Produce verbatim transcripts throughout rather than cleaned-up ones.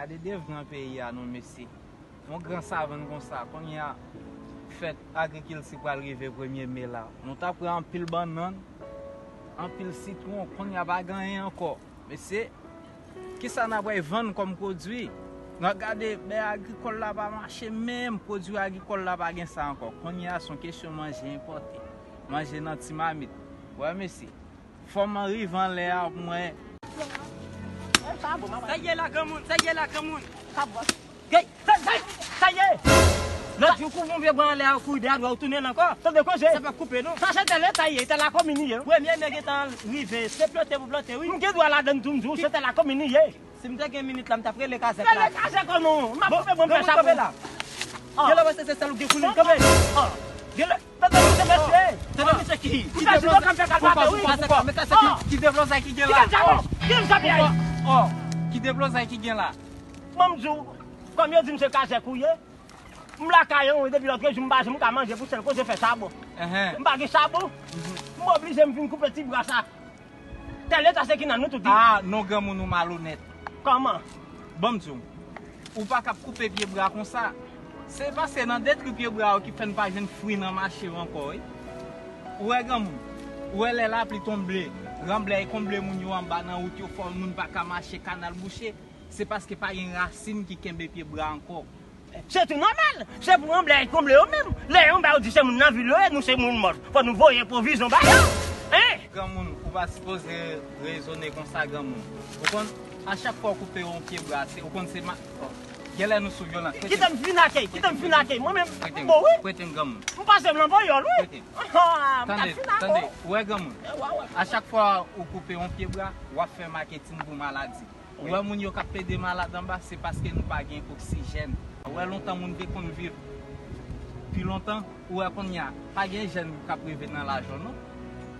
Gade devni peyi a non mesye. Yon gran savann konsa, kounye a fèt agrikilti pral rive premye me la. Nou ta pran anpil bannann, anpil sitwon, kounye a pa gen anyen ankò. Mesye, kisa n ap pral vann kòm pwodui? N ap gade bè agrikòl la pa mache menm, pwodui agrikòl la pa gen sa ankò. Kounye a se yon kesyon manje enpòte, manje nan ti mamit. Wè mesye, fò m rive anlè a pou mwen. Sa ye la granmoun, sa ye la granmoun. Gay, sa, sa, sa ye. Lòt jou kou yon vye bwa anlè a, kou de adwa ou tounen l ankò. Tande koze. Sa pa koupe non. Sa se tèl leta ye, tèl la komin ye. Premye me gentan rive, se plante pou plante wi. M gen dwa ladann tou m di w, se tèl la komin ye. Si m te gen minit la, m t ap rele kazèk la. Rele kazèk ou non. M ap koupe mwen fè sa pou la. Gen lè wè se se sèl ou gen koulin kanpe. Gen lè tande misye mesye. Tande misye ki ki deblozay ki gen la. Ki deblozay ki gen la. Ki deblozay ki gen la. Ban m di w, kòm yo di m se kazèk ou ye, m lakay an wi depi lòt jou m pa janm ka manje pou sèl koze fè chabon. M pa gen chabon. M oblije m vin koupe ti bwa sa. Tèl leta se ki nan nou tout wi. Ah non granmoun ou malonèt. Kòman? Ban m di w, ou pa kab koupe pye bwa konsa. Se paske nan detri pye bwa yo ki fè n pa jwenn fwi nan mache yo ankò wi. Ou wè granmoun, ou wè lè lapli tonbe, ranblèy konble moun yo anba nan wout yo fò moun pa ka mache kanal bouche. Se paske pa gen rasin ki kenbe pye bwa ankò. Se tou nòmal. Se pou anblèy konble yo menm. Lè yon ba yo di se moun nan vil yo ye, nou se moun mòd. Fò nou voye pwovizyon ba yo. Hein? Granmoun, ou pa sipoze rezone konsa granmoun. Ou konn, a chak fwa ou koupe yon pye bwa, se, ou konn se ma... Genlè nou sou vyolans. Kite m fin ake, kite m fin ake. Mwen menm, m bon wi. Prete m granmoun. M pase m nan voyòl wi. Prete m. Ah, m ta fin ake. Tande, tande, ou wè granmoun. A chak fwa ou koupe yon pye bwa, w ap fè maketin pou maladi. Ou wè moun yo k ap plede malad anba, se paske nou pa gen oksijèn. Ou wè lontan moun te konn viv pi lontan, ou wè kounye a, pa gen jèn k ap rive nan laj ou non.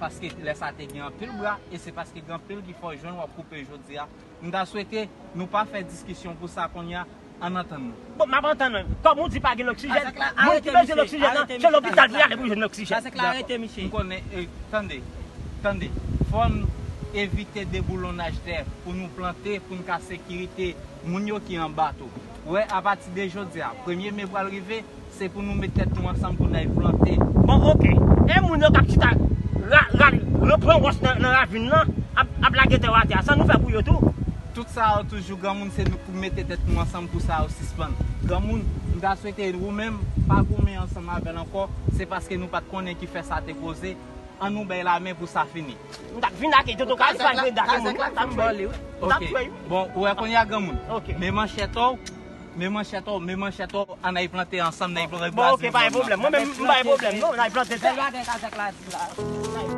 Paske lè sa te gen anpil bwa, e se paske gen anpil ki fè w jwenn w ap koupe jodi a. M ta swete nou pa fè diskisyon pou sa kounye a, ann antann nou. Bon, m ap antann mwen. Kòm ou di pa gen oksijèn, moun ki bezwen oksijèn nan, se lopital pou y ale pou jwenn oksijèn. Kazèk la arete misye. M konnen, e, tande, tande. Fò n evite deboulonnaj tè pou nou plante, pou n ka sekirite moun yo ki anba tou. Ou wè, apati de jodi a, premye me pral rive, se pou nou met tèt nou ansanm pou n al plante. Bon, oke. E moun yo k ap chita ra, ra, repran wòch nan, nan ravin nan, ap, ap lage tè yo atè a, sa nou fè pou yo tou? Tout sa yo toujou granmoun, se nou pou mete tèt nou ansanm pou sa yo sispann. Granmoun, m ta swete ou menm pa goumen ansanm avè l ankò, se paske nou pa t konnen ki fè sa te koze. Ann nou bay lamen pou sa fini. M t ap vin ake tonton Kalis pa vle dake moun, m t ap touye. M t ap touye wi. Bon, ou wè kounye a granmoun. Men manchèt ou, men manchèt ou, men manchèt ou, ann al plante ansanm, n al plante bwazin. Bon, oke, pa gen pwoblèm. Mwen menm, m pa gen pwoblèm non, n al plante tè.